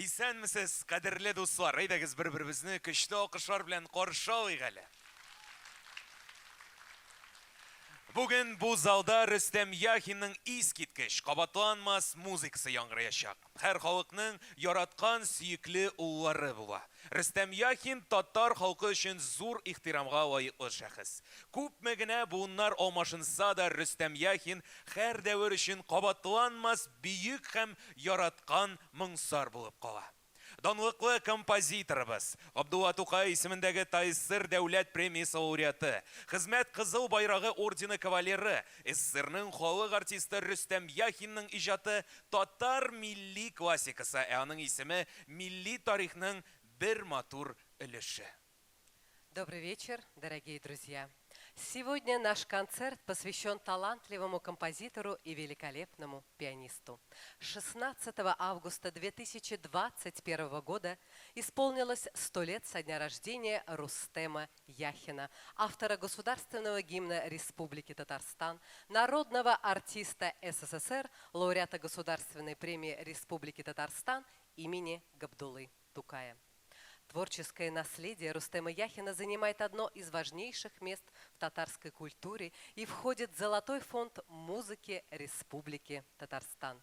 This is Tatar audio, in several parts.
Исәнмесез, кадерле дуслар! Әйдәгез, бер-беребезне көчле алкышлар белән каршы алыйк әле. Бүген бу залда Рөстәм Яхинның искиткеч, кабатланмас музыкасы яңгыраячак. Һәр халыкның яраткан сөекле уллары була. Рөстәм Яхин татар халкы өчен зур ихтирамга лаеклы шәхес. Күпме генә буыннар алмашынса да, Рөстәм Яхин һәр дәвер өчен кабатланмас бөек һәм яраткан моңсар булып кала. Данлыклы композиторыбыз, Габдулла Тукай исемендәге ТАССР Дәүләт премиясе лауреаты, Хезмәт Кызыл Байрагы ордены кавалеры, СССРның халык артисты Рөстәм Яхинның иҗаты татар милли классикасы, ә аның исеме милли тарихның бер матур өлеше. Добрый вечер, дорогие друзья! Сегодня наш концерт посвящен талантливому композитору и великолепному пианисту. 16 августа 2021 года исполнилось 100 лет со дня рождения Рустема Яхина, автора государственного гимна Республики Татарстан, народного артиста СССР, лауреата Государственной премии Республики Татарстан имени Габдуллы Тукая. Творческое наследие Рустема Яхина занимает одно из важнейших мест в татарской культуре и входит в Золотой фонд музыки Республики Татарстан.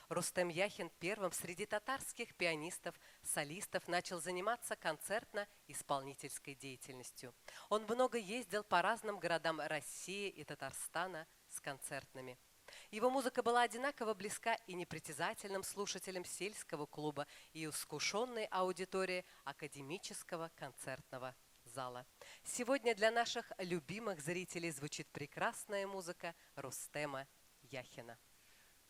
Рустем Яхин первым среди татарских пианистов, солистов начал заниматься концертно-исполнительской деятельностью. Он много ездил по разным городам России и Татарстана с концертными. Его музыка была одинаково близка и непритязательным слушателям сельского клуба, и искушенной аудитории академического концертного зала. Сегодня для наших любимых зрителей звучит прекрасная музыка Рустема Яхина.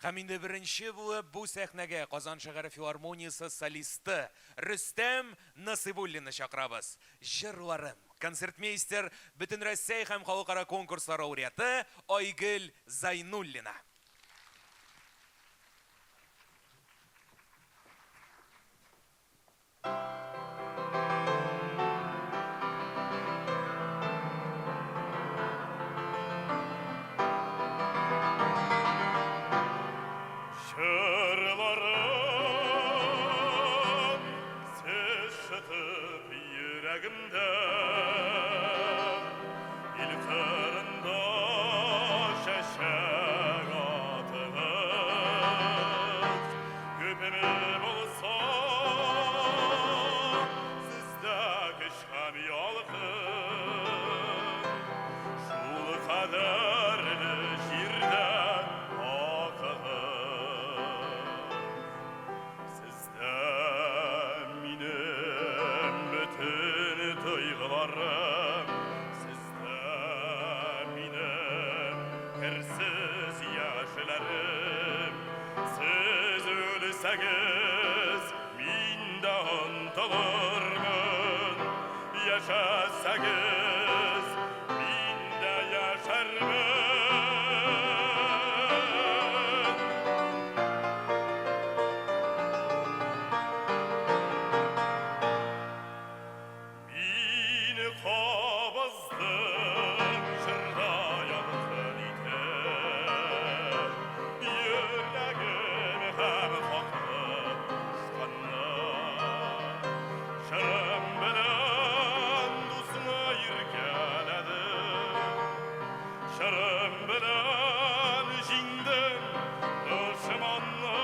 Һәм инде беренче булып бу сәхнәгә Казан шәһәре филармониясе солисты Рөстәм Насыйбуллинны чакырабыз. Җырларым. Концертмейстер, Бөтенрәсәй һәм халыкара конкурслар лауреаты Айгөл Зайнуллина. Җырларым сез шытып йөрәгемдә, Ил кырында чәчәк атыгыз. Күпме булса сездә көч һәм ялкын, Шул кадәрле җирдә акыгыз. Сездә минем бөтен тойгыларым, Сездә минем керсез яшьләрем. Сез үлсәгез, мин дә онтылырмын. Яшәсәгез, мин дә яшәрмен. Мин кабыздым җырда ялкын итеп, Йөрәгем һәм хаклы кушканны. Җырым белән дусны иркәләдем, Җырым белән җиңдем дошманны.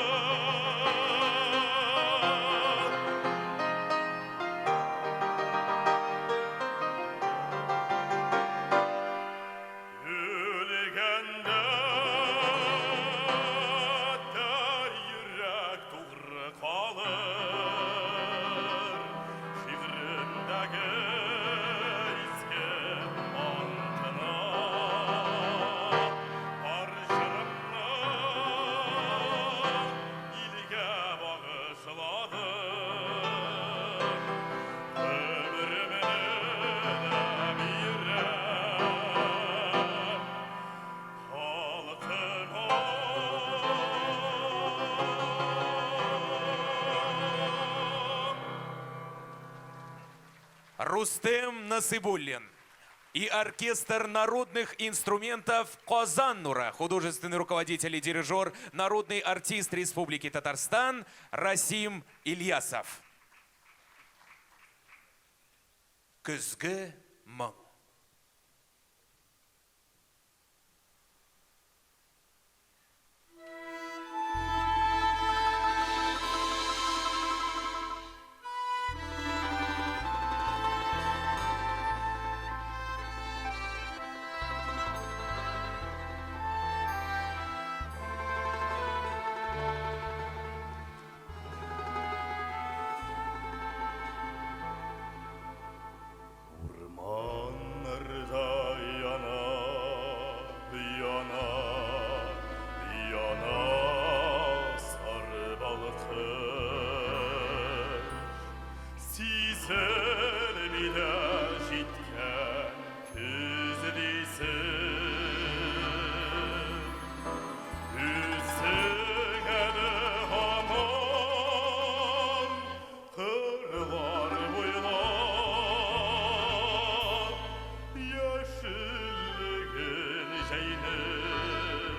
Үлгәндә дә йөрәк тугры калыр, Шигъремдәге изге антына. Бар җырымны илгә багышладым. Гомеремне дә бирәм халкыма. Рустем Насыйбуллин. И оркестр народных инструментов «Казан Нура», художественный руководитель и дирижер, народный артист Республики Татарстан Расим Ильясов. Көзге моң. Урманнарда яна, яна, яна сары балкыш. Сизелми дә җиткән көз дисең. Үзең әле һаман кырлар буйлап яшеллеген җәйнең,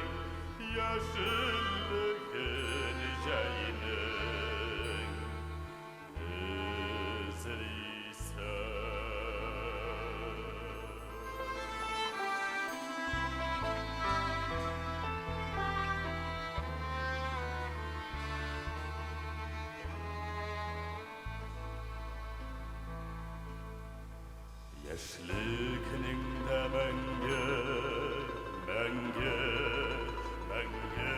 яшеллеген җәйнең эзлисең. Яшьлекнең дә мәңге, мәңге, мәңге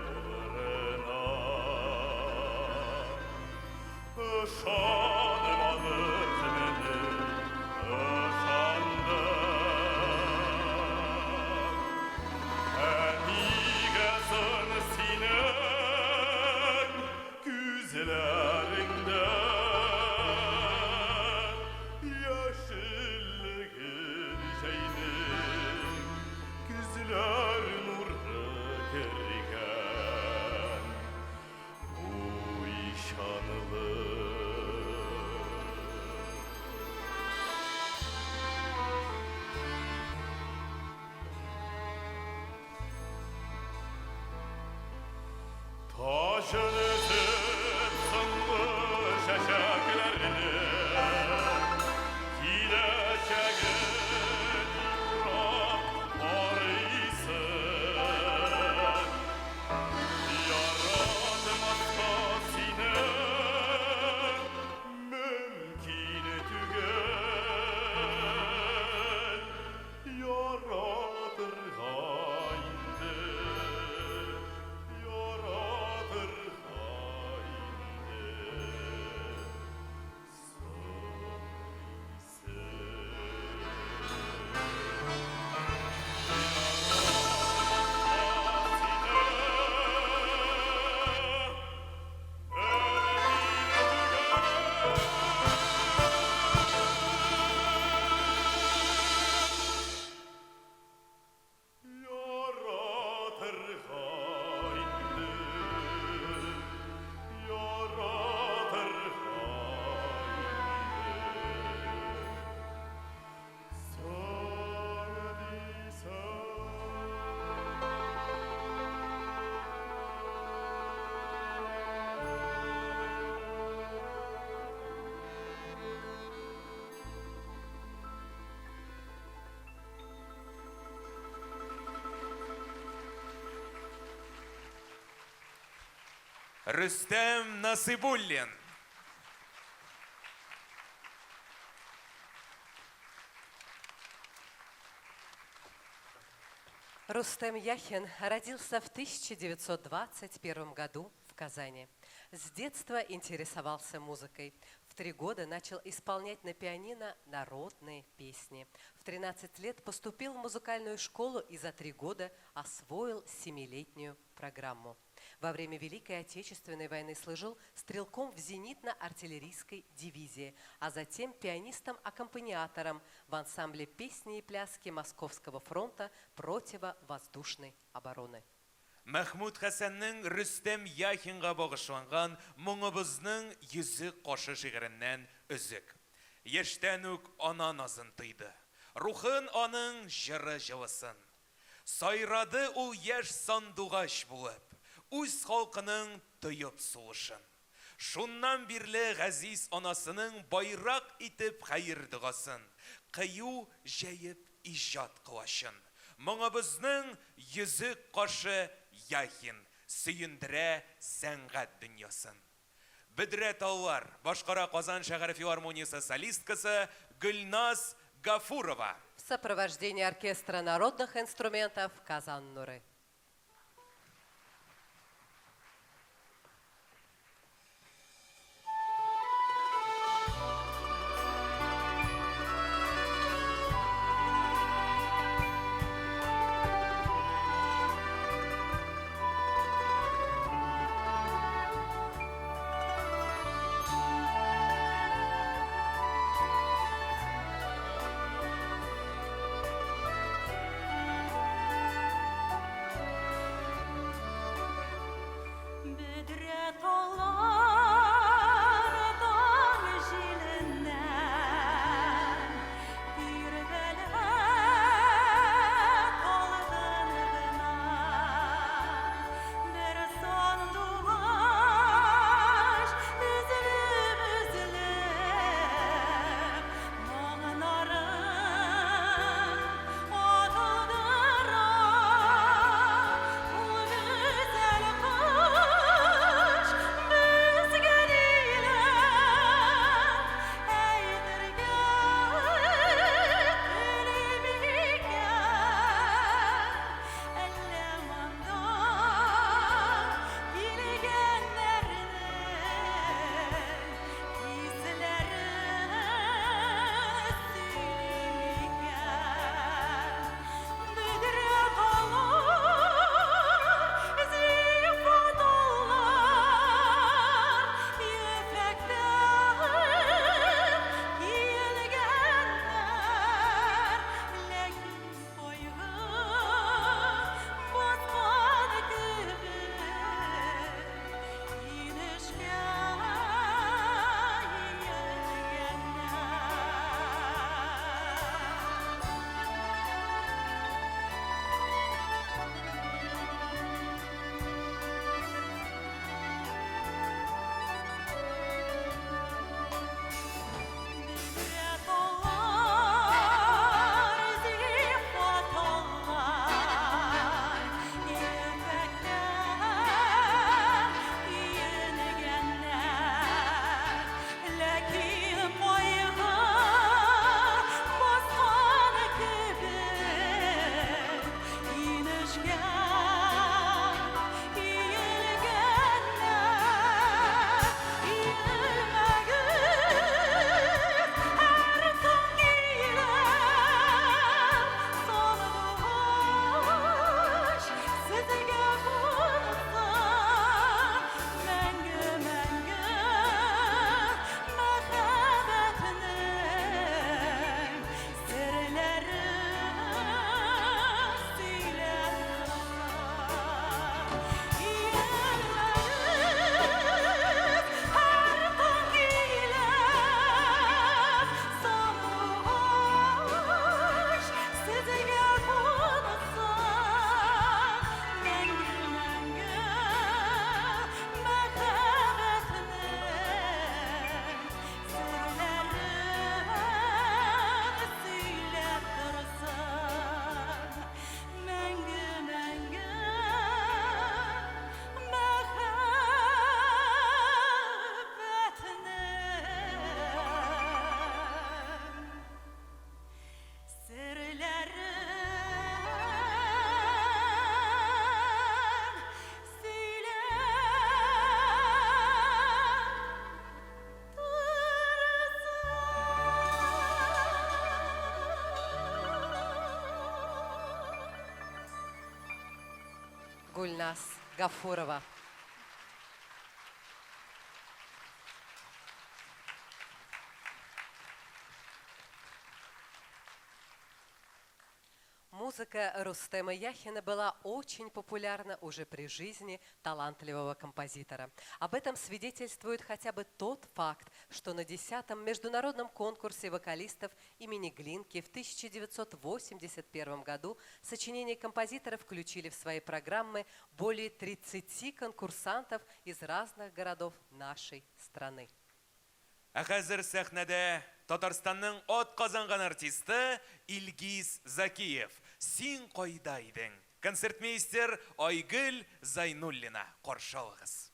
булырына Ышанмадык менә, ышандык. Ә нигә соң синең күзләреңдә яшеллеген җәйнең күзләр нуры кергән уйчанлык? Таҗын өзеп соңгы чәчәкләрне, Киләчәген юрап карыйсың. Яратмаска сине мөмкин түгел, Яратырга инде, яратырга инде соң дисең. Яратырга инде, яратырга инде соң дисең. Рөстәм Насыйбуллин. Рустем Яхин родился в 1921 году в Казани. С детства интересовался музыкой. В 3 года начал исполнять на пианино народные песни. В 13 лет поступил в музыкальную школу и за 3 года освоил 7-летнюю программу. Во время Великой Отечественной войны служил стрелком в зенитно-артиллерийской дивизии, а затем пианистом-аккомпаниатором в ансамбле песни и пляски Московского фронта противовоздушной обороны. Мәхмүт Хәсәннең Рөстәм Яхинга багышланган Моңыбызның йөзек кашы шигыреннән өзек. Яшьтән үк ана назын тойды. Рухын аның җыры җылысын. Сайрады ул яшь сандугач булып, Үз халкының тоеп сулышын. Шуннан бирле газиз анасының Байрак итеп хәер-догасын, Кыю җәеп иҗат колачын. Моңыбызның йөзек кашы Яхин Сөендерә сәнгать дөньясын. Бөдрә таллар, башкара Казан шәһәре филармониясе солисткасы Гөлназ Гафурова. В сопровождении оркестра народных инструментов Казан Нуры. Бөдрә таллар таң җиленнән Тирбәлә талгын гына. Бер сандугач өзелеп-өзелеп Моңнарын атылдыра. Ул гүзәл кош безгә ниләр әйтергә тели микән? Әллә монда килгәннәрнең хисләрен сөйли микән? Бөдрә таллар, зифа таллар, ефәктән киелгәннәр, ләкин кайгы баскан кебек инешкә иелгәннәр. Бөдрә таллар, зифа таллар, ефәктән киенгәннәр. Ләкин кайгы баскан кебек инешкә иелгәннәр. Иелмәгез, һәр таң килә, сандугач сезгә кунсын, мәңге-мәңге мәхәббәтнең серләрен сөйләп торсын. Иелмәгез, һәр таң килә, сандугач сезгә кунсын, мәңге-мәңге мәхәббәтнең серләрен сөйләп торсын. Мәңге-мәңге мәхәббәтнең серләрен сөйләп торсын. Гульназ Гафурова. Музыка Рустема Яхина была очень популярна уже при жизни талантливого композитора. Об этом свидетельствует хотя бы тот факт, что на 10-м международном конкурсе вокалистов имени Глинки в 1981 году сочинения композитора включили в свои программы более 30 конкурсантов из разных городов нашей страны. Ә хәзер сәхнәдә Татарстанның атказанган артисты Илгиз Закиев. Син кайда идең? Концертмейстер Айгөл Зайнуллина каршы алыгыз.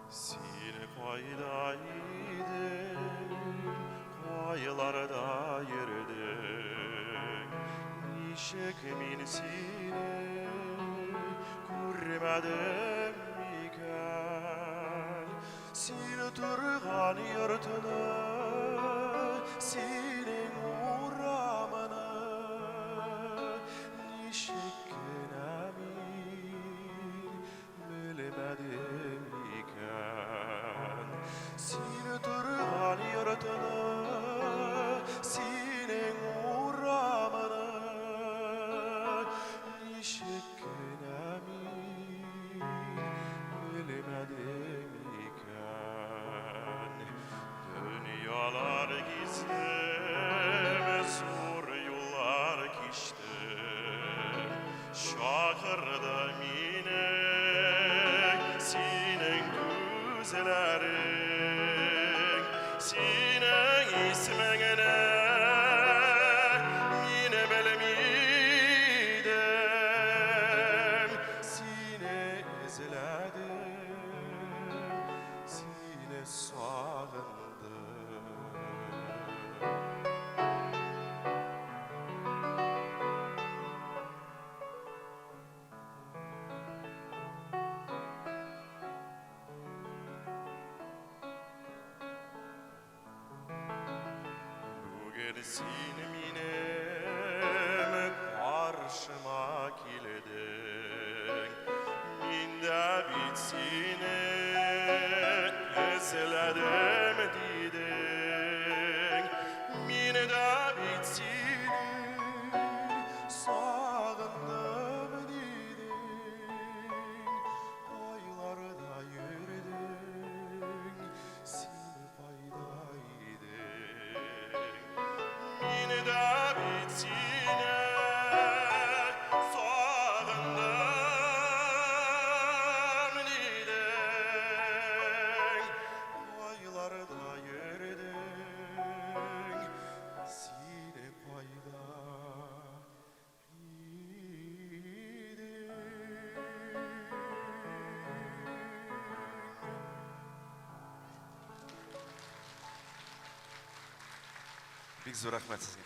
Син кайда идең, кайларда йөрдең? Ничек мин сине күрмәдем микән? Син торган йортны, синең урамны ничек кенә мин белмәдем икән? Син торган йортны, синең урамны ничек кенә мин белмәдем икән? Дөньялар гиздем, зур юллар кичтем. Чакырды мине синең күзләрең, синең исемеңне мин белми идем. Сине эзләдем, сине сагындым. Бүген син минем каршыма килдең. Мин дә бит сине эзләдем дидең. Мин дә бит сине сагындым дидең. Кайларда йөрдең, син кайда идең? Мин дә бит сине сагындым дидең. Кайларда йөрдең, син кайда идең? Бик зур рәхмәт сезгә.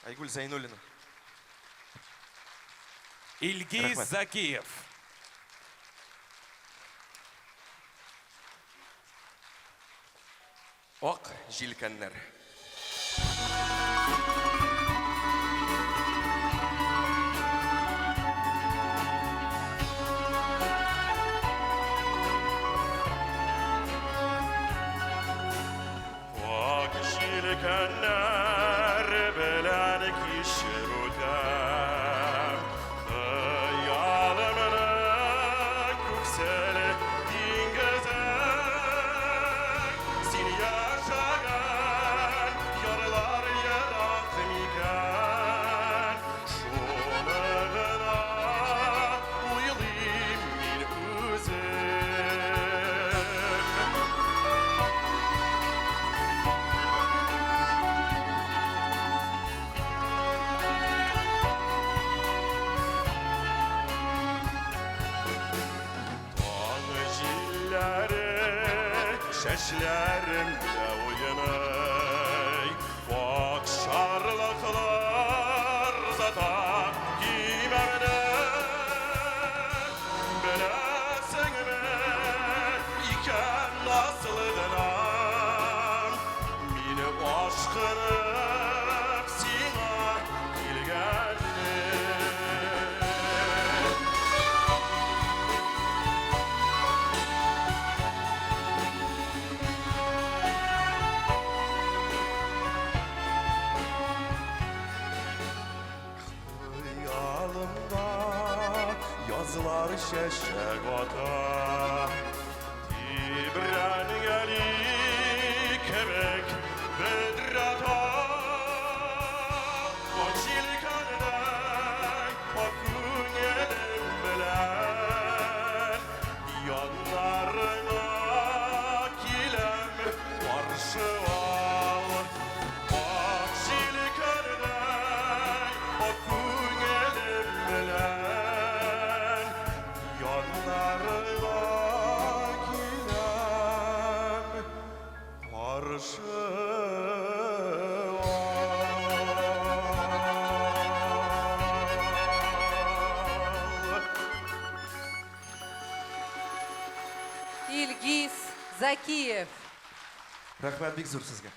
Айгүл Зәйнуллина. Илгиз Рәхмәт. Закиев. Ак җилкәннәр. Ак җилкәннәр белән кичеп үтәм Хыялымның күксел диңгезен. Син яшәгән ярлар ерак микән? Шуны гына уйлыйм мин үзем. Таң җилләре чәчләремдә уйный, Ак шарлыклар озата көймәмне. Беләсеңме икән асылыгынам, Мине ашкынып сиңа килгәнемне? Назлар чәчәк ата. Тибрәнгәли кебек бөдрә Ак җилкәндәй ак күңелем белән Яннарыңа киләм, каршы ал. Ак җилкәндәй ак күңелем белән Яннарыңа киләм, каршы ал. Ильгиз Закиев. Рәхмәт бик зур сезгә.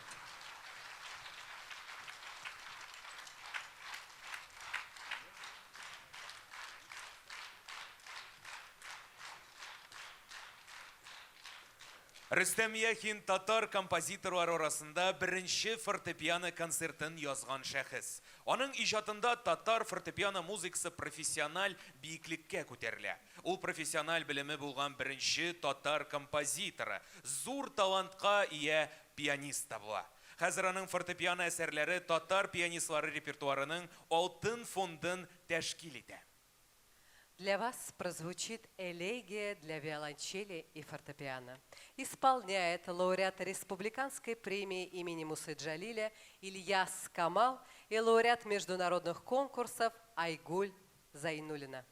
Рөстәм Яхин татар композиторлары арасында беренче фортепиано концертын язган шәхес. Аның иҗатында татар фортепиано музыкасы профессиональ биеклеккә күтәрелә. Ул профессиональ белеме булган беренче татар композиторы, зур талантка ия пианист та була. Хәзер аның фортепиано әсәрләре татар пианистлары репертуарының алтын фондын тәшкил итә. Для вас прозвучит элегия для виолончели и фортепиано. Исполняет лауреат Республиканской премии имени Мусы Джалиля Ильяс Камал и лауреат международных конкурсов Айгуль Зайнуллина.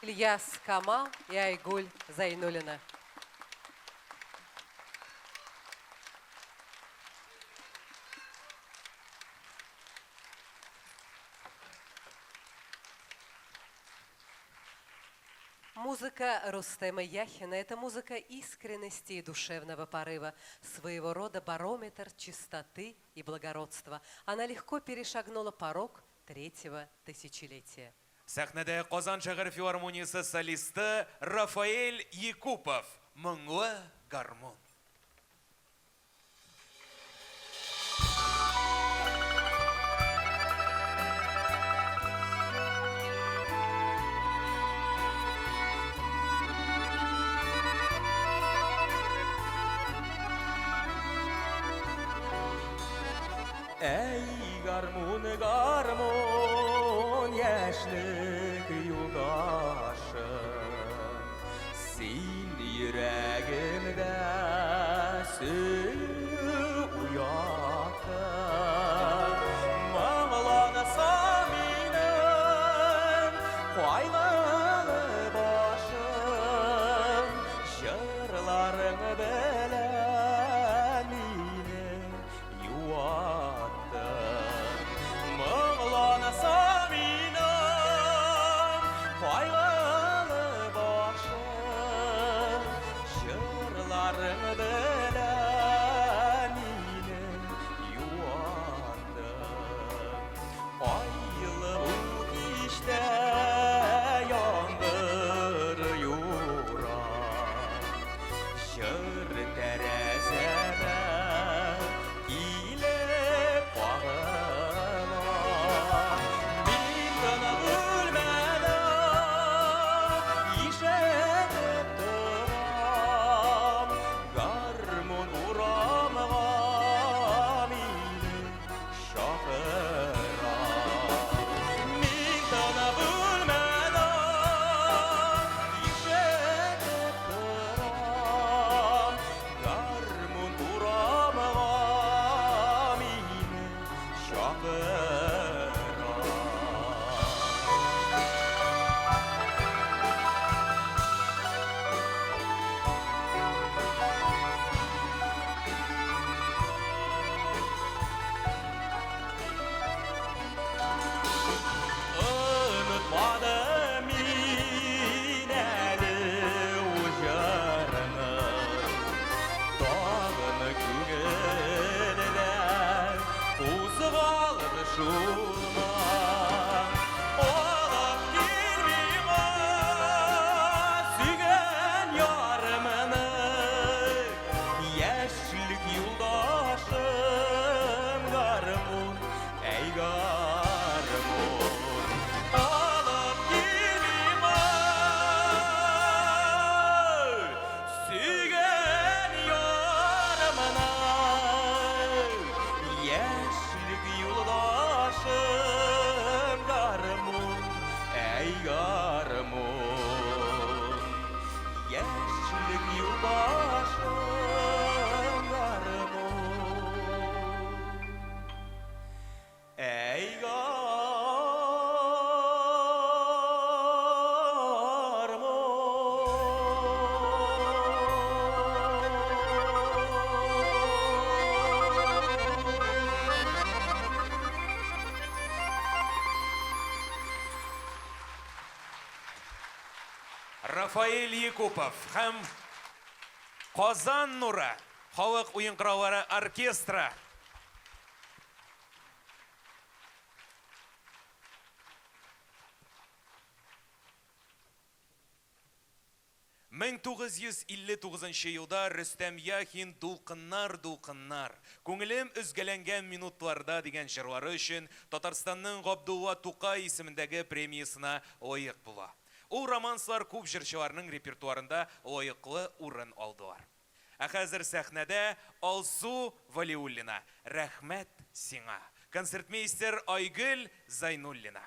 Ильяс Камал и Айгуль Зайнуллина. Музыка Рустема Яхина – это музыка искренности и душевного порыва, своего рода барометр чистоты и благородства. Она легко перешагнула порог третьего тысячелетия. Сәхнәдә Казан шәһәр филармониясе солисты Рафаэль Якупов, Моңлы гармун. Әй, гармун, гармун, яшьлек юлдашы, Син йөрәгемдә сөю уяттың. Моңланса минем кайгылы башым, Җырларың белән мине юаттың. Моңланса минем кайгылы башым, Җырларың белән мине юаттың. Айлы бу кичтә яңгыр юрап, Җыр тәрәзәмә килеп кагыла. Мин тын бүлмәдә ишетеп торам, Гармун урамга мине чакыра. Мин тын бүлмәдә ишетеп торам, Гармун урамга мине чакыра. Онытмадым мин әле ул җырны, Тагын күңелдән кузгалды шул моң. Алып кил миңа сөйгән ярымны, Яшьлек юлдашым гармун, әй гармун. Алып кил миңа сөйгән ярымны, Яшьлек юлдашым гармун, әй гармун. Яшьлек юлдашым гармун, әй гармун. Рафаэль Якупов һәм Казан нуры халык уен кораллары оркестры. 1959 елда Рөстәм Яхин Дулкыннар, дулкыннар, Күңелем өзгәләнгән минутларда дигән җырлары өчен Татарстанның Габдулла Тукай исемендәге премиясенә лаек була. Ул романслар күп җырчыларның репертуарында лаеклы урын алдылар. Ә хәзер сәхнәдә Алсу Валиуллина. Рәхмәт сиңа. Концертмейстер Айгөл Зайнуллина.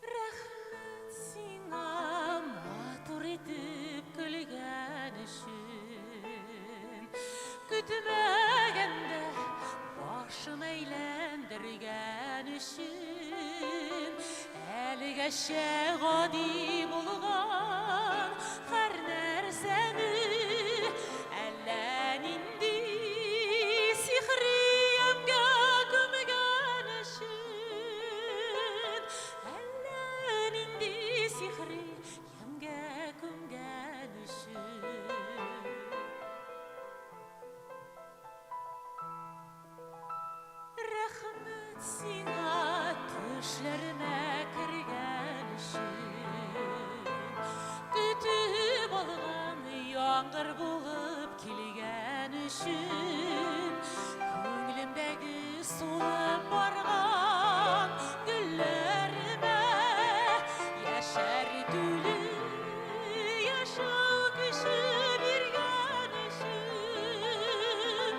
Рәхмәт сиңа матур итеп көлгән өчен. Кешеләрчә гади булган һәр нәрсәне әллә нинди сихри ямьгә күмгән өчен, әллә нинди сихри ямьгә күмгән өчен. Рәхмәт сиңа төшләремә кергән өчен, Көтеп алган яңгыр булып килгән өчен, Күңелемдәге сулып барган гөлләремә яшәртүле яшәү көче биргән өчен,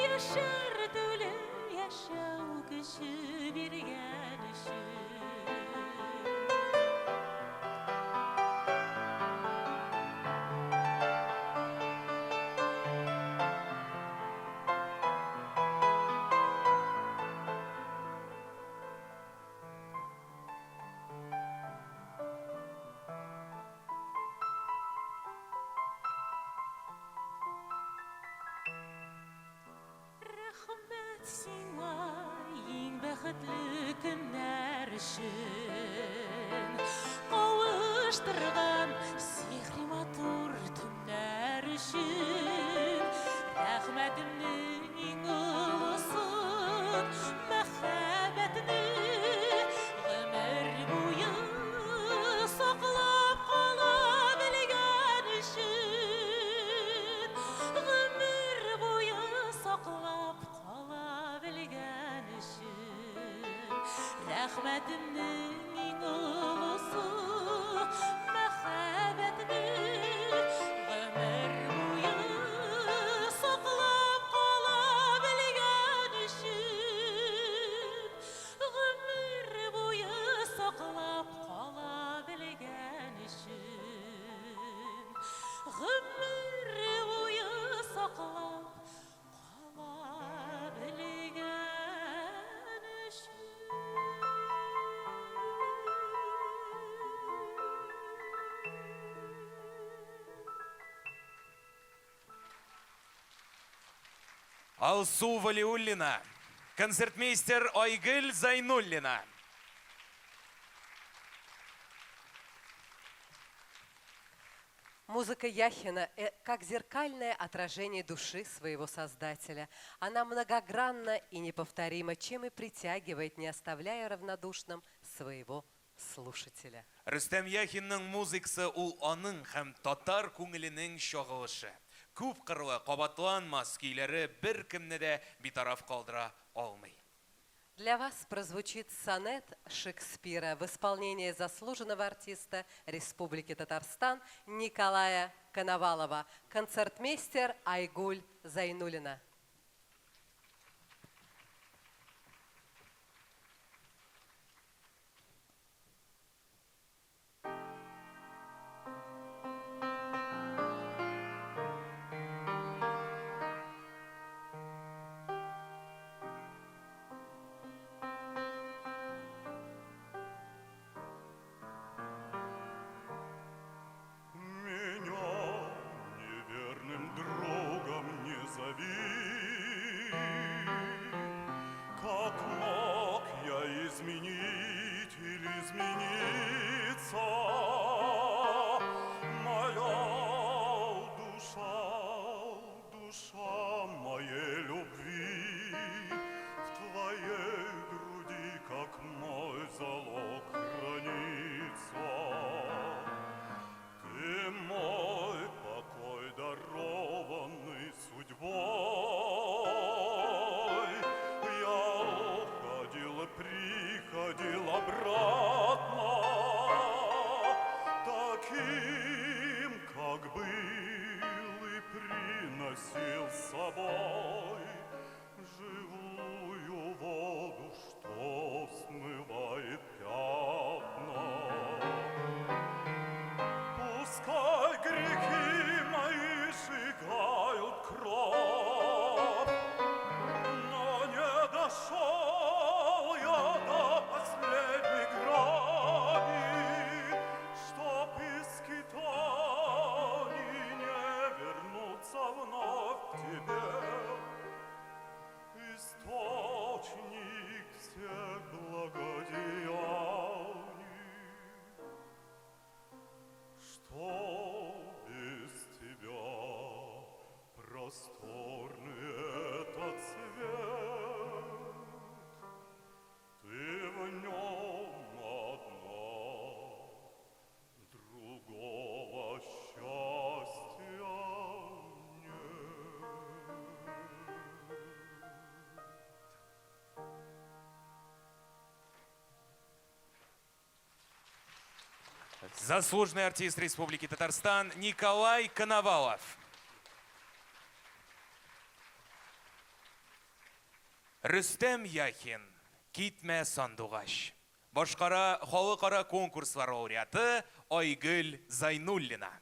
яшәртүле яшәү көче биргән өчен. Рәхмәт сиңа иң бәхетле көннәр өчен, Кавыштырган сихри матур төннәр өчен. Рәхмәтемнең иң олысын, мәхәббәтне гомер буе саклап кала белгән өчен, гомер буе саклап кала белгән өчен. Рәхмәтемнең иң олысы, мәхәббәтне гомер буе саклап кала белгән өчен, гомер буе саклап кала белгән өчен, гомер буе саклап кала белгән өчен. Алсу Валиуллина, концертмейстер Айгөл Зайнуллина. Музыка Яхина как зеркальное отражение души своего создателя. Она многогранна и неповторима, чем и притягивает, не оставляя равнодушным своего слушателя. Рөстәм Яхинның музыкасы ул аның һәм татар күңеленең чагылышы. Күп кырлы, кабатланмас көйләре беркемне дә битараф калдыра алмый. Для вас прозвучит сонет Шекспира в исполнении заслуженного артиста Республики Татарстан Николая Коновалова, концертмейстер Айгуль Зайнуллина. Меня неверным другом не зови. Как мог я изменить или измениться? Моя душа, душа моей любви в твоей груди, как мой залог, хранится. Ты мой покой, дарованный судьбой. Я уходил и приходил обратно, таким, как был, и приносил с собой живую воду, что смывает пятна. Пускай грехи мои сжигают кровь, но не дошел я до последней грани. Заслуженный артист Республики Татарстан Николай Коновалов. Рөстәм Яхин, Китмә сандугач. Башкара халыкара конкурслар лауреаты Айгөл Зайнуллина.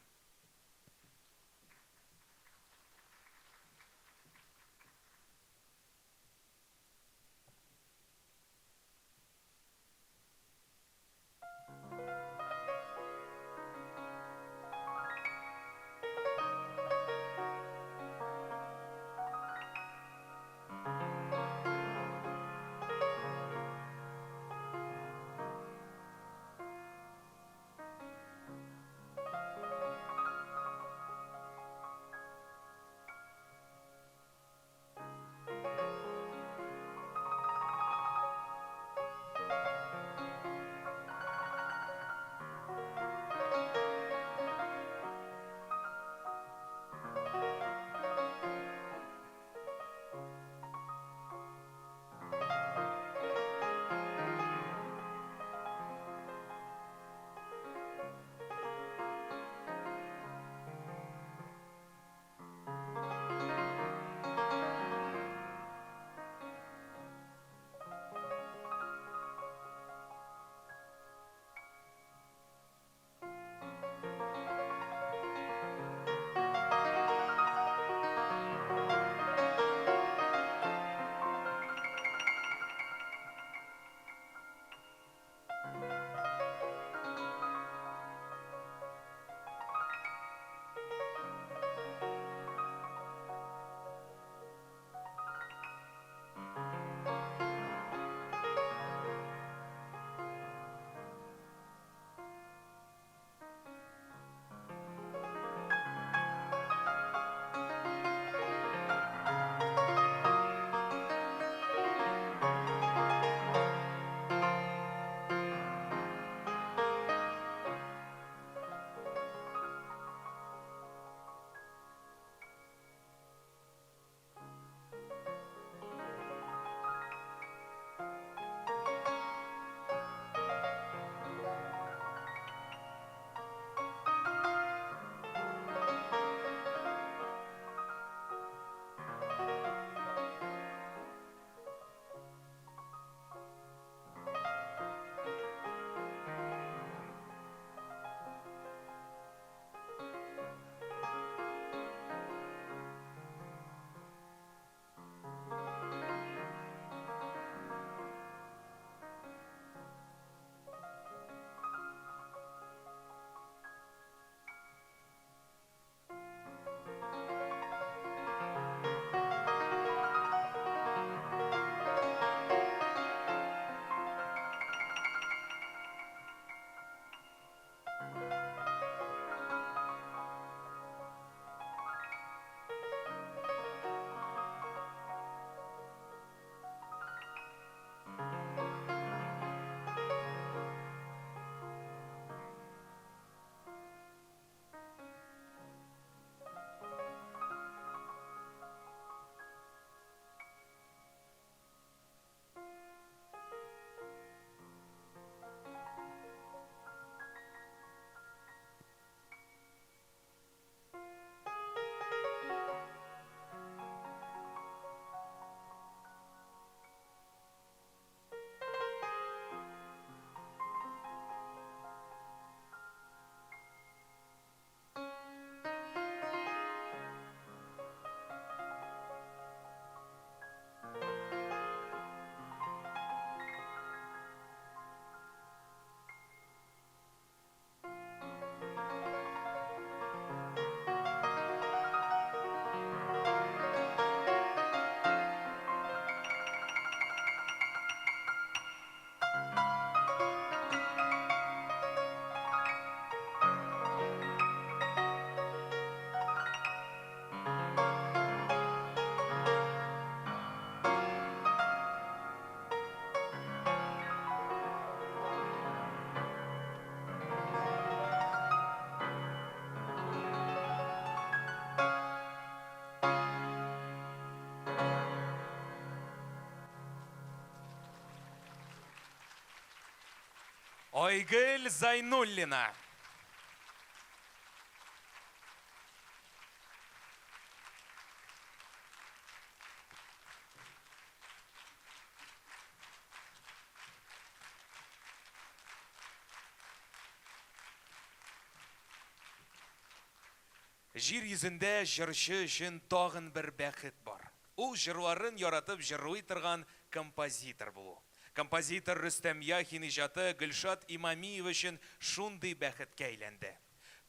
Айгөл Зайнуллина. Җир йөзендә җырчы өчен тагын бер бәхет бар. Ул җырларын яратып җырлый торган композитор булу. Композитор Рөстәм Яхин иҗаты Гөлшат Имамиева өчен шундый бәхеткә әйләнде.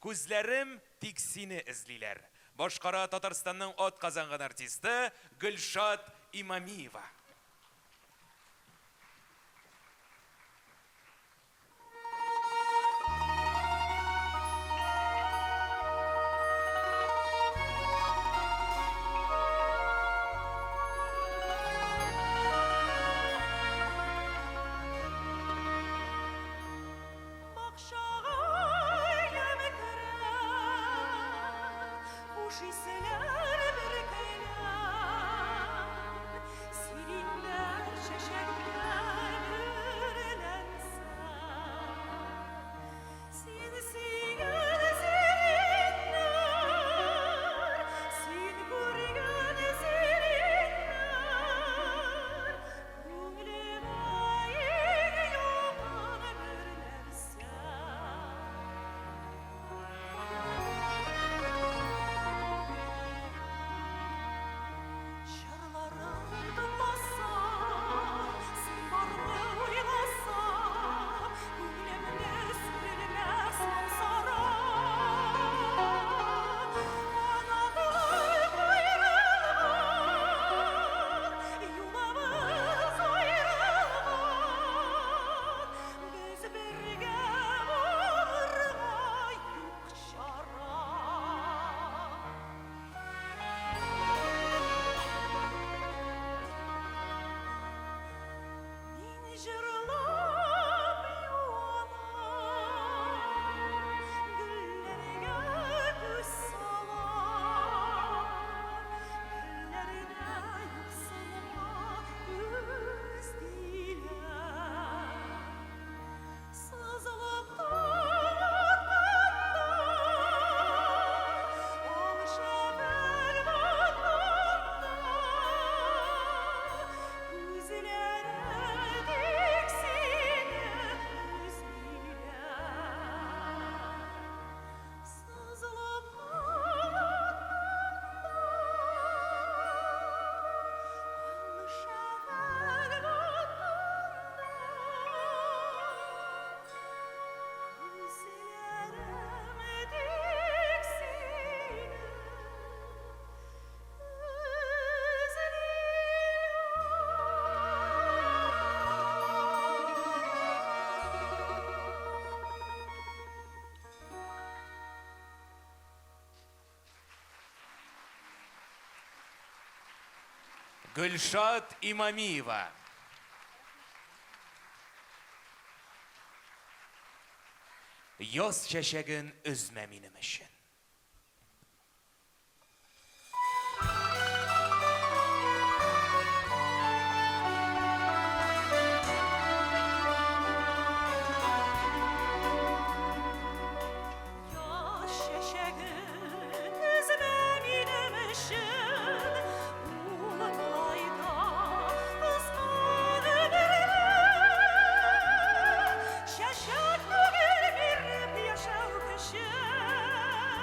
Күзләрем тик сине эзлиләр. Башкара Татарстанның атказанган артисты Гөлшат Имамиева. Бакчага ямь керә, хуш исләр бөркелә. Сиреньнәр чәчәккә бөреләнсә. Син сөйгән сиреньнәр, син күргән сиреньнәр, күңелемә иң якын бер нәрсә. Җырларым тыңласам, син барны уйласам, күңелемне сүрелмәс моң-зара. Канатлар каерылган, юлыбыз аерылган, без бергә булырга юк чара. Мин җырлап юанам, гөлләргә күз салам, гөлләрдә юксынма күз диләр. Сызылып таң атканда, ал шәфәкъ батканда, күзләрем тик сине эзлиләр. Сызылып таң атканда, ал шәфәкъ батканда, күзләрем тик сине эзлиләр. Гөлшат Имамиева. Яз чәчәген өзмә минем өчен. Яз чәчәген өзмә минем өчен, ул болай да кыска гомерле. Чәчәк түгел биреп яшәү көчен.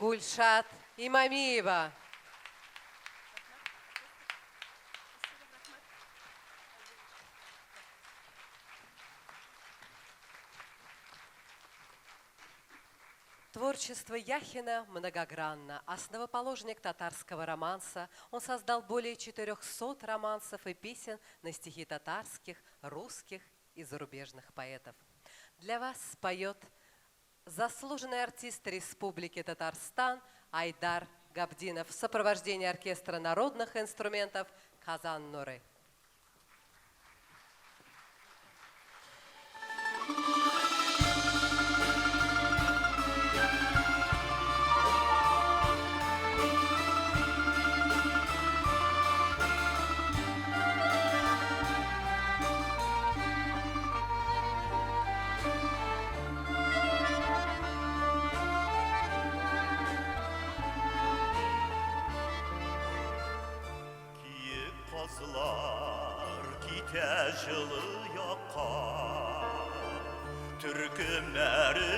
Гульшат Имамиева. Творчество Яхина многогранно. Основоположник татарского романса, он создал более 400 романсов и песен на стихи татарских, русских и зарубежных поэтов. Для вас поет заслуженный артист Республики Татарстан Айдар Габдинов в сопровождении оркестра народных инструментов «Казан Нуры». Киек казлар китә җылы якка, Төркемнәре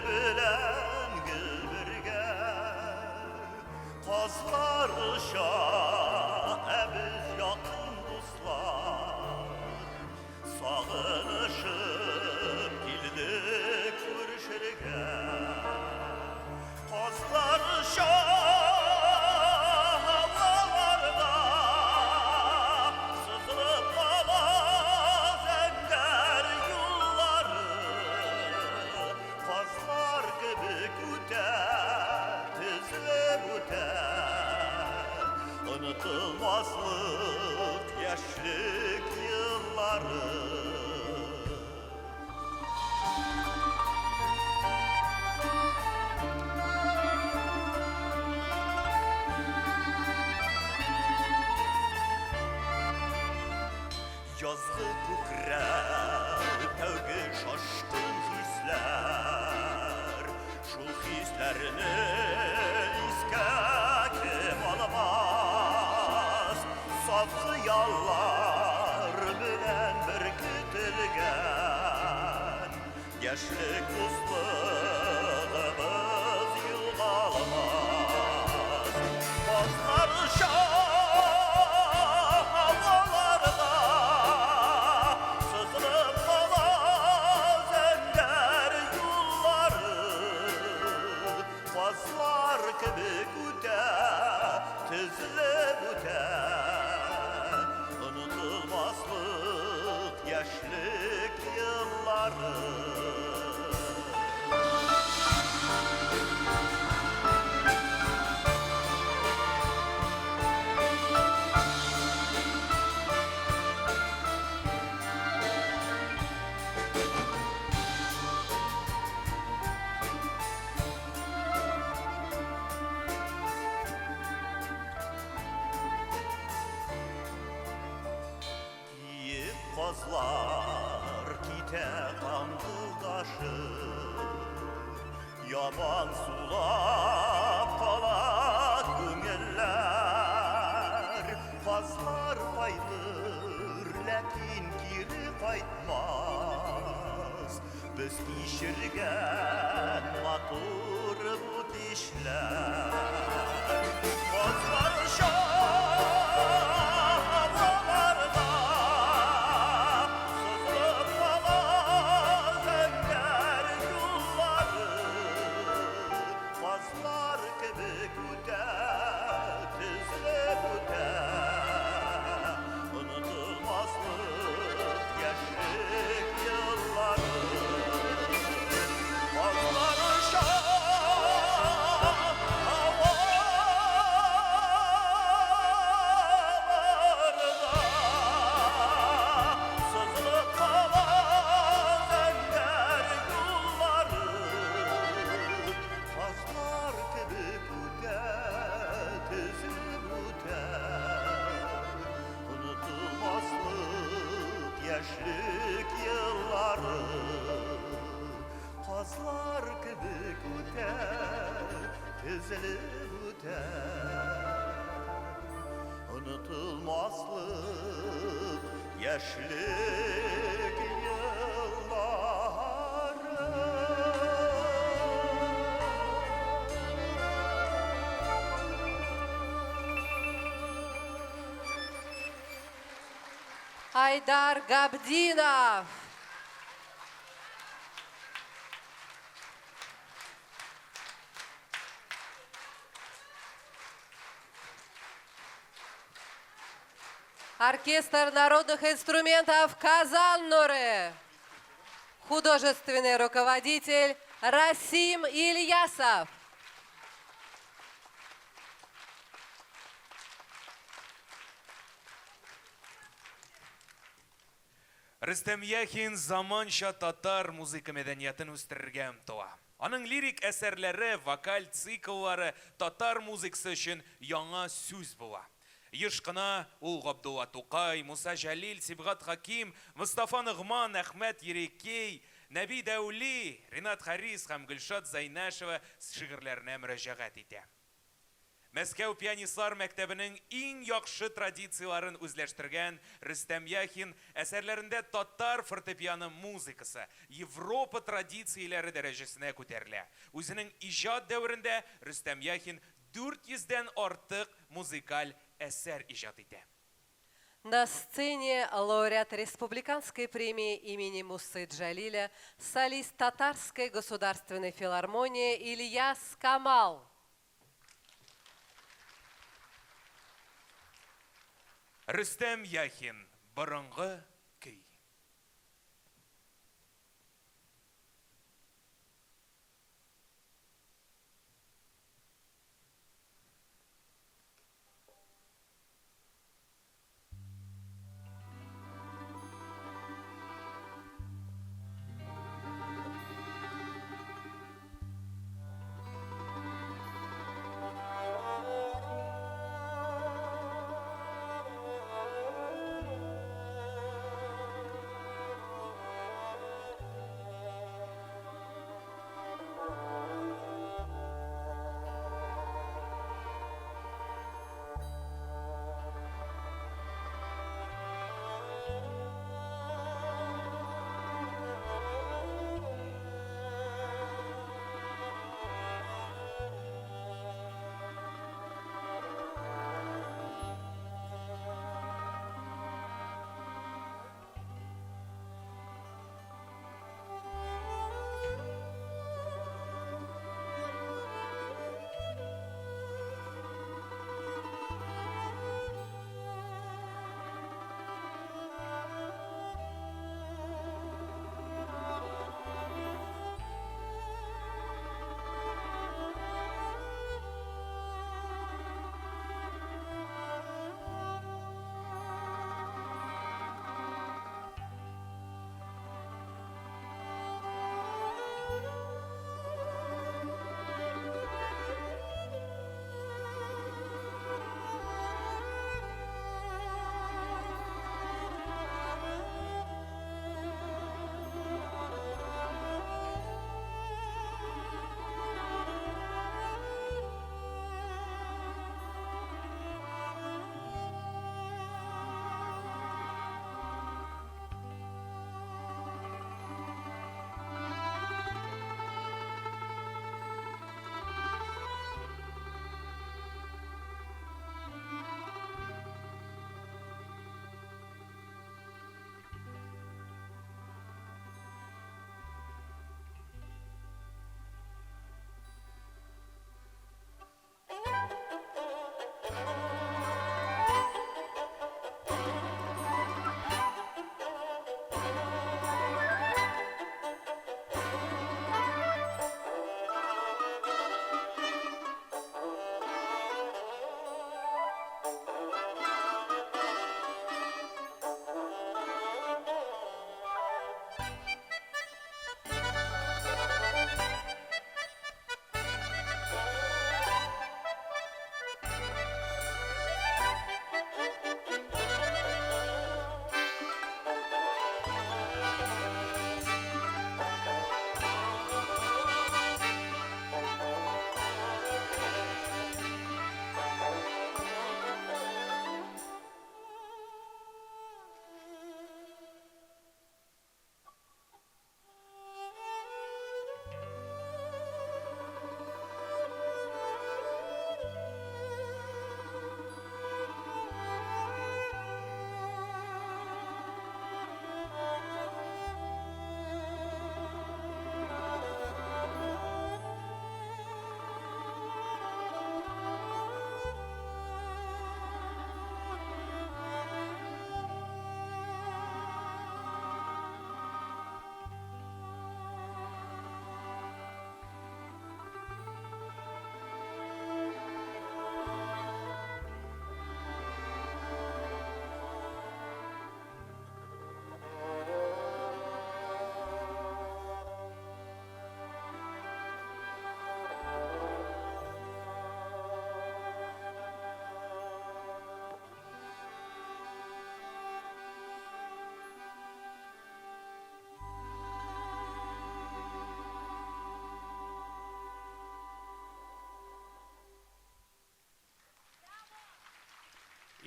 белән гел бергә. Казлар оча, ә без якын дуслар, Сагынышып килдек күрешергә. Казлар оча һаваларда, Сызылып кала зәңгәр юллары. Казлар кебек үтә, тезелеп үтә, Онытылмаслык яшьлек еллары. Язгы күкрәү, тәүге шашкын хисләр, Шул хисләрне искә кем алмас? Саф хыяллар белән беркетелгән Яшьлек дуслыгыбыз югалмас. Казлар оча һаваларда, Сызылып кала зәңгәр юллары. Казлар кебек үтә, тезелеп үтә, Онытылмаслык яшьлек еллары. Киек казлар китә каңгылдашып, Ямансулап кала күңелләр. Казлар кайтыр, ләкин кире кайтмас Без кичергән матур бу кичләр. Казлар оча һаваларда, Сызылып кала зәңгәр юллары. Казлар кебек үтә, тезелеп үтә, Онытылмаслык яшьлек еллары. Казлар оча һаваларда, Сызылып кала зәңгәр юллары. Казлар кебек үтә, тезелеп үтә, Онытылмаслык яшьлек еллары. Казлар кебек үтә, тезелеп үтә, Онытылмаслык яшьлек еллары. Айдар Габдинов. Оркестр народных инструментов «Казаннуры». Художественный руководитель Расим Ильясов. Рөстәм Яхин заманча татар музыка мәдәниятен үстерергә омтыла. Аның лирик әсәрләре, вокаль цикллары татар музыкасы өчен яңа сүз була. Еш кына ул Габдулла Тукай, Муса Җәлил, Сибгат Хаким, Мостафа Ногман, Әхмәт Ерикей, Нәби Дәүли, Ренат Харис һәм Гөлшат Зәйнәшева шигырьләренә мөрәҗәгать итә. Мәскәү пианистлар мәктәбенең иң яхшы традицияләрен үзләштергән Рөстәм Яхин әсәрләрендә татар фортепиано музыкасы Европа традицияләре дәрәҗәсенә күтәрелә. Үзенең иҗат дәверендә Рөстәм Яхин 400 дән артык музыкаль әсәр иҗат итә. На сцене лауреат Республиканской премии имени Мусы Джалиля, солист Татарской государственной филармонии Ильяс Камал. Рөстәм Яхин, Борынгы көй.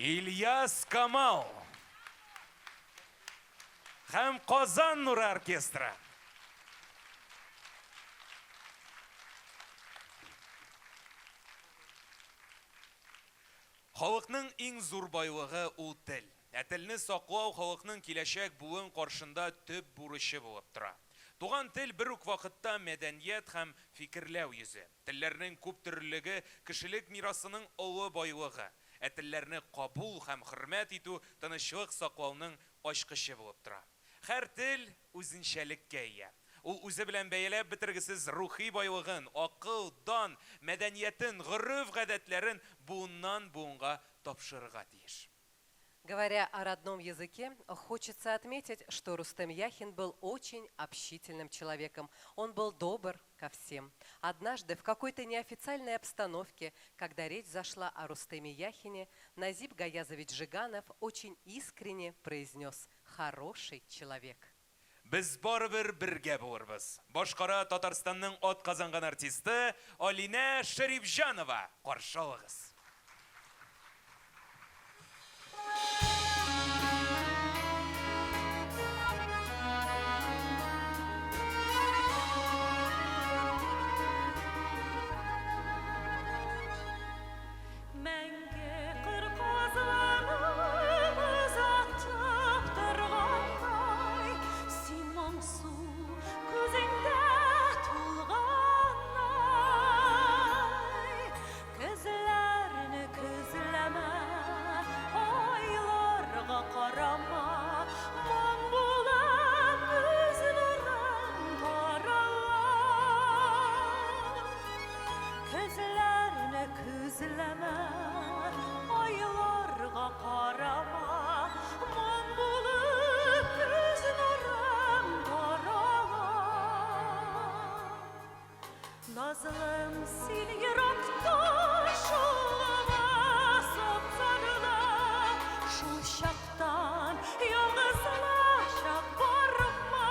Ильяс Камал һәм Казан нуры оркестры. Халыкның иң зур байлыгы ул тел. Ә телне саклау халыкның киләчәк буын каршында төп бурычы булып тора. Туган тел бер үк вакытта мәдәният һәм фикерләү йөзе. Телләрнең күптөрлелеге кешелек мирасының олы байлыгы. Ә телләрне кабул һәм хөрмәт итү тынычлык саклауның ачкычы булып тора. Һәр тел үзенчәлеккә ия. Ул үзе белән бәяләп бетергесез рухи байлыгын, акыл, дан, мәдәниятен, гореф-гадәтләрен буыннан-буынга тапшырырга тиеш. Говоря о родном языке, хочется отметить, что Рустем Яхин был очень общительным человеком. Он был добр ко всем. Однажды в какой-то неофициальной обстановке, когда речь зашла о Рустеме Яхине, Назиб Гаязович Жиганов очень искренне произнес: «Хороший человек». Без барыбер бергә булырбыз. Башкара Татарстанның атказанган артисты Алинә Шәрифҗанова. Каршы алыгыз. Мәңге кыр казларын озатып торгандай, син моңсу күзеңдә тулган ай. Көзләрне күзләмә, айларга карама, моң булып күз нурың тарала. Көзләрне күзләмә, айларга карама, моң булып күз нурың тарала. Назлым, син еракта шулама сапсарыла, шул чактан ялгызлашып барма.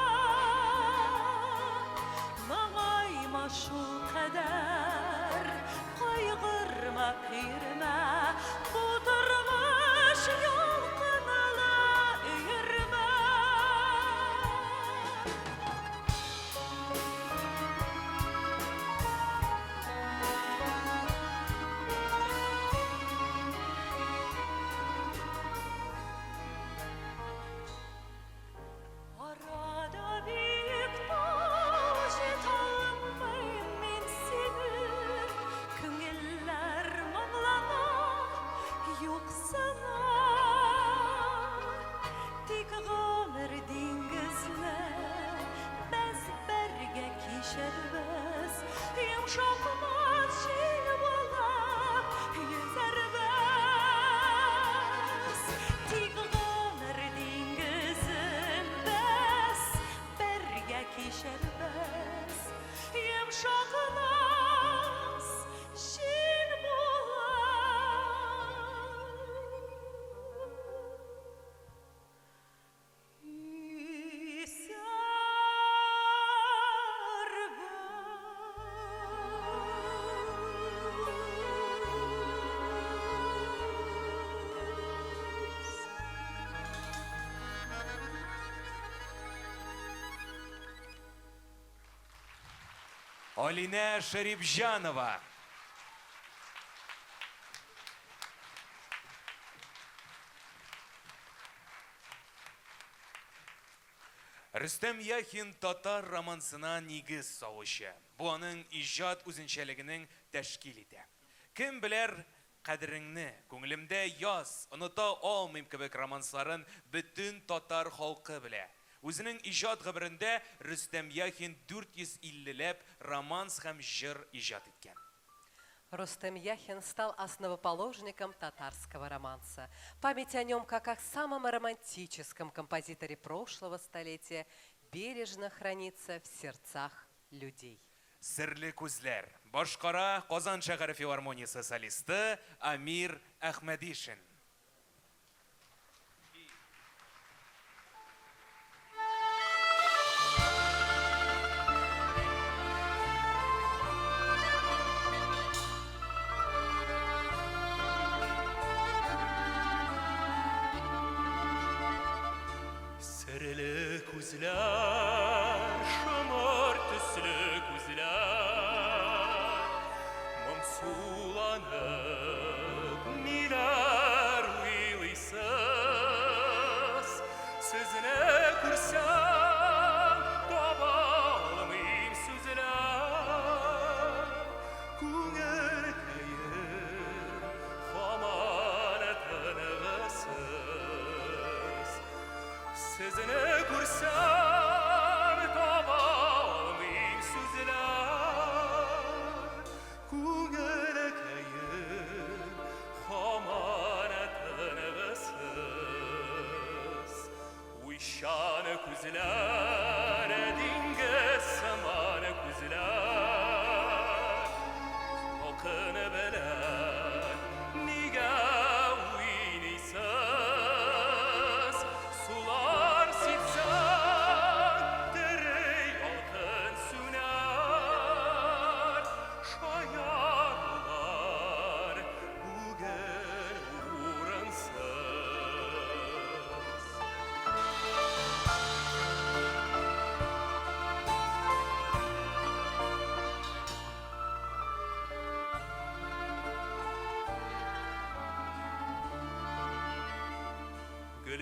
Моңайма шул кадәр, кайгырма, көйрмә, бу тормыш ялкынлы өермә. Арада биек тау җитә алмыйм мин синең, күңелләр моңлана, юксына. Тик гомер диңгезне без бергә кичәрбез, йомшак җил булып йөзәрбез. Тик гомер диңгезен без бергә кичәрбез, йомшак җил булып йөзәрбез. Алинә Шәрифҗанова. Рөстәм Яхин татар романсына нигез салучы. Бу аның иҗат үзенчәлегенең тәшкил итә. Кем белер кадереңне, Күңелемдә яз, Оныта алмыйм кебек романсларын бөтен татар халкы белә. Үзенең иҗат гомерендә Рөстәм Яхин 450 ләп романс һәм җыр иҗат иткән. Рустем Яхин стал основоположником татарского романса. Память о нем, как о самом романтическом композиторе прошлого столетия, бережно хранится в сердцах людей. Серле күзләр. Башкара Казан шәһәре филармониясе солисты Амир Әхмәдишин.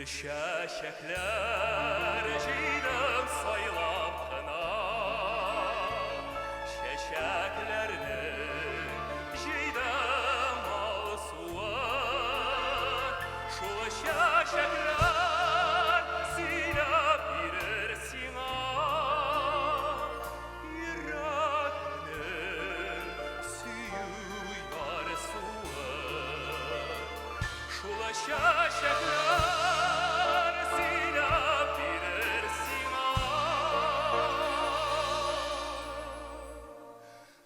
Гөл чәчәкләр җыйдым сайлап кына. Чәчәкләрнең җыйдым алсуын. Шул чәчәкләр сөйләп бирер сиңа. Йөрәкнең сөю ярсуын. Шул чәчәкләр сөйләп бирер сиңа.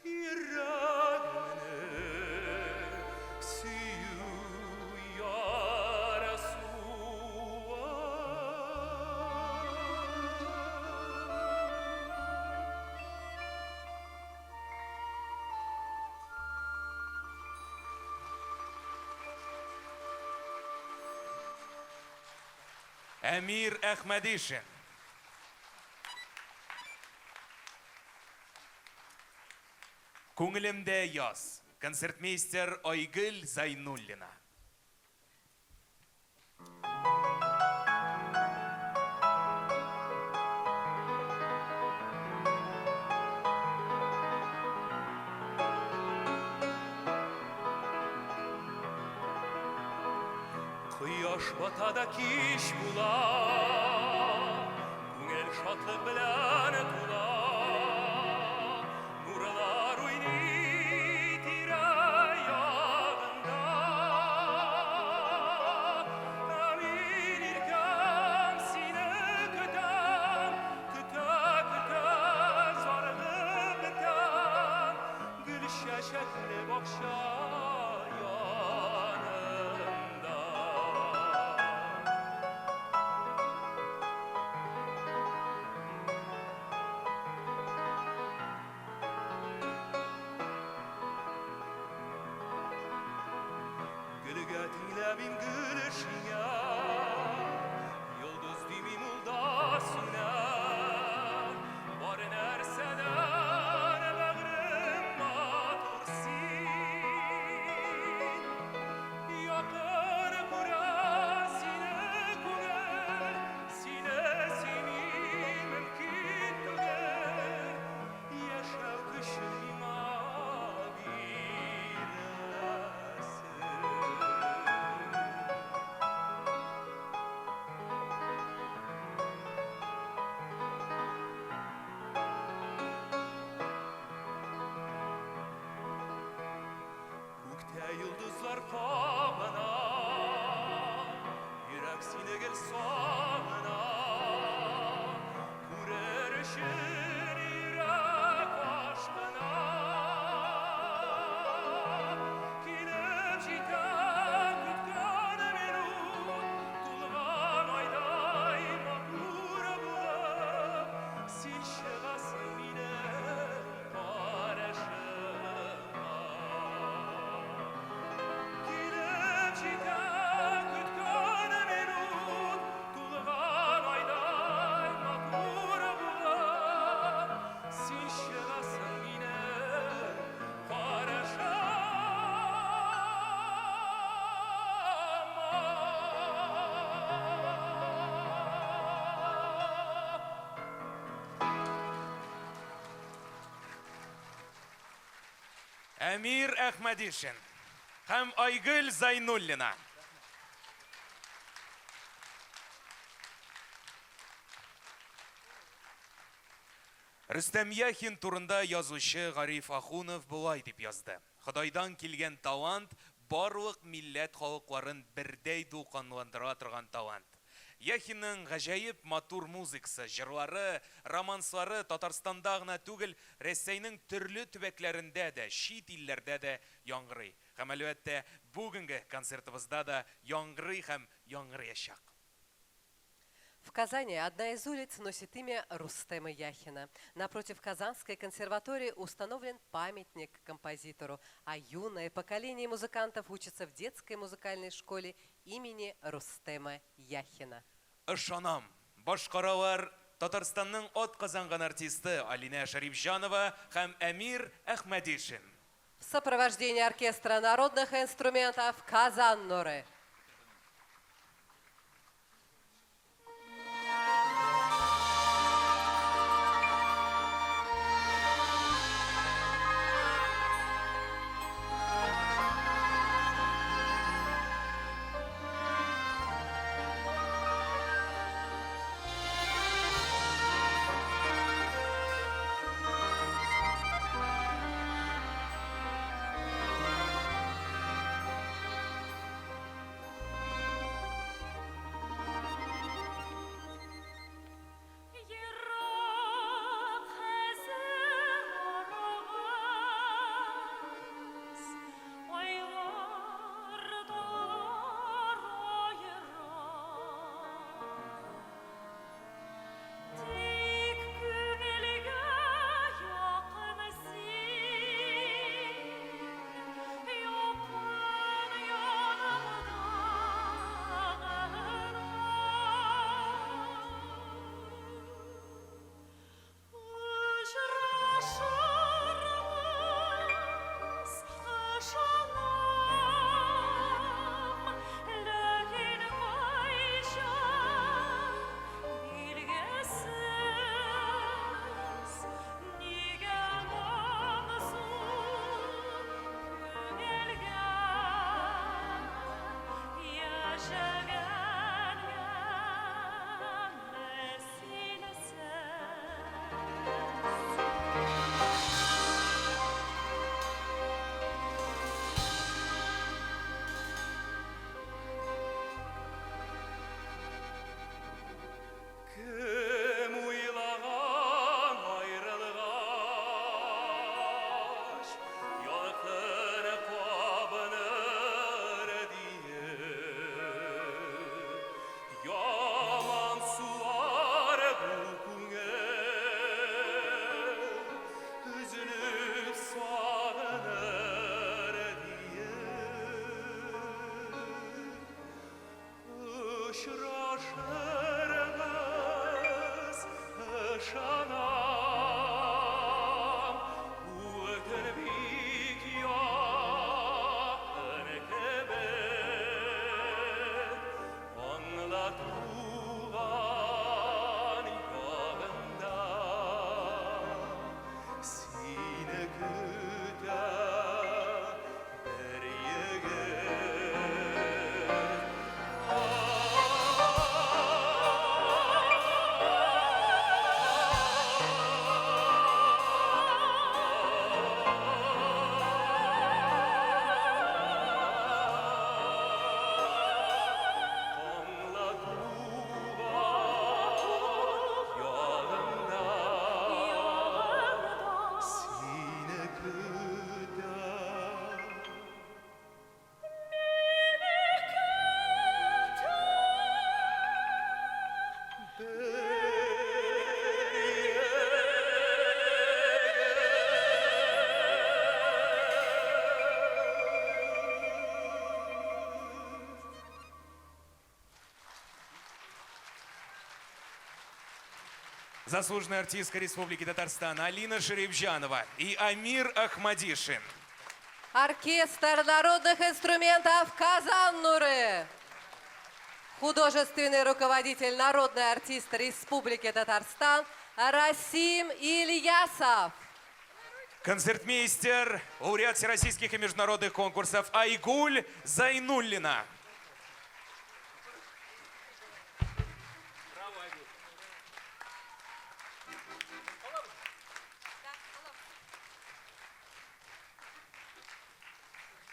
Йөрәгемнең сөю ярсуын. Әмир Әхмәдишин. Күңелемдә яз. Концертмейстер Айгөл Зайнуллина. Кояш бата да кич була, Күңел шатлык белән тула. Нурлар уйный тирә-ягында. Ә мин иркәм сине көтәм, Көтә-көтә зарыгып бетәм, Гөл чәчәкле бакча янында. Гөлгә тиңләмим гөл эшеңә, Йолдыз димим ул да сүнә. Бар нәрсәдән бәгърем матур син. Якын күрә сине күңел, Сине сөйми мөмкин түгел. Яшәү көчен миңа бирәсең. Күктә йолдызлар кабына, Йөрәк сине гел сагына. Күрер өчен йөрәк ашкына. Килеп җитә көткән минут, Тулган айдай матур булып, Син чыгасың минем карашыма. Килеп җитә көткән минут, Тулган айдай матур булып, Син чыгасың минем карашыма. Әмир Әхмәдишин һәм Айгөл Зайнуллина. Рөстәм Яхин турында язучы Гариф Ахунов болай дип язды. Ходайдан килгән талант барлык милләт халыкларын бердәй дулкынландыра торган талант. Яхинның гаҗәеп матур музыкасы, җырлары, романслары Татарстанда гына түгел, Рәсәйнең төрле төбәкләрендә дә, чит илләрдә дә яңгырый. Һәм әлбәттә, бүгенге концертыбызда да яңгырый һәм яңгырыячак. В Казани одна из улиц носит имя Рустема Яхина. Напротив Казанской консерватории установлен памятник композитору, а юное поколение музыкантов учится в детской музыкальной школе имени Рустема Яхина. Ышанам, башкаралар Татарстанның атказанган артисты Алинә Шәрипҗанова һәм Әмир Әхмәдишин. В сопровождении оркестра народных инструментов «Казан Нуры». Заслуженная артистка Республики Татарстан Алина Шерифҗанова и Амир Ахмадишин. Оркестр народных инструментов «Казан Нуры». Художественный руководитель, народный артист Республики Татарстан Расим Ильясов. Концертмейстер, лауреат всероссийских и международных конкурсов Айгуль Зайнуллина.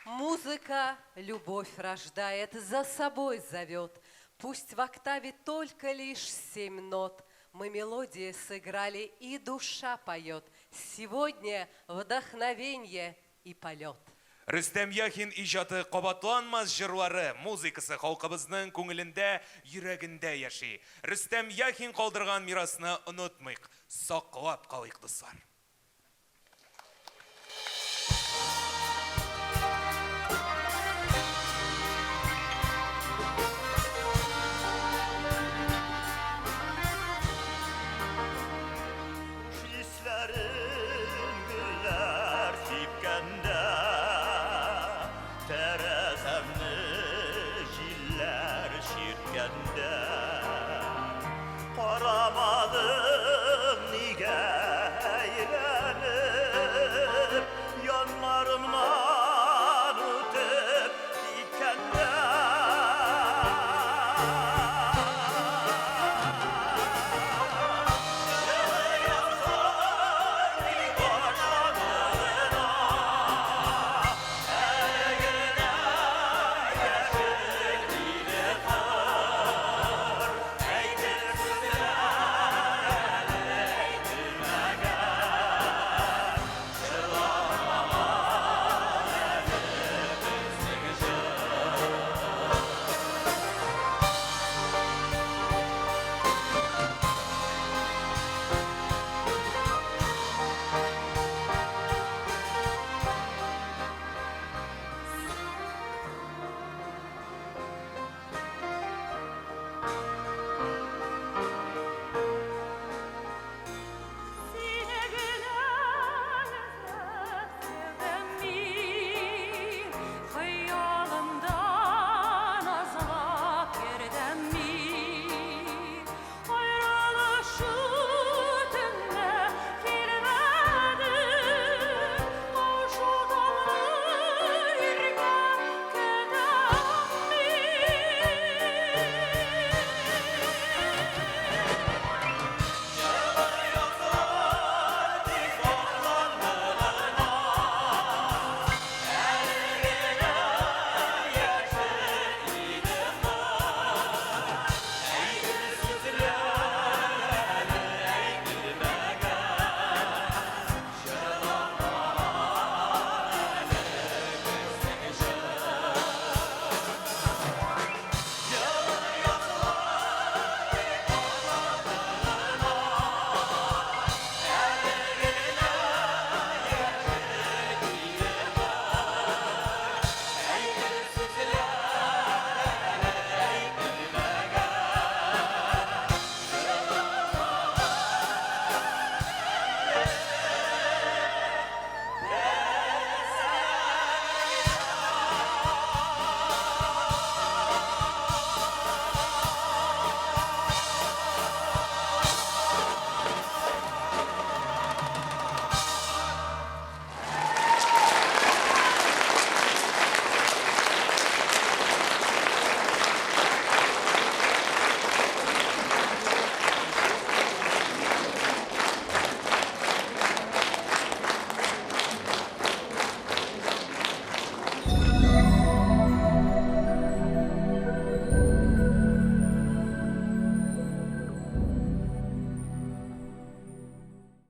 Музыка любовь рождает, за собой зовет. Пусть в октаве только лишь семь нот. Мы мелодии сыграли, и душа поет. Сегодня вдохновенье и полет. Рөстәм Яхин иҗаты кабатланмас җырлары, музыкасы халкыбызның күңелендә, йөрәгендә яши. Рөстәм Яхин калдырган мирасны онытмыйк, саклап калыйк, дуслар.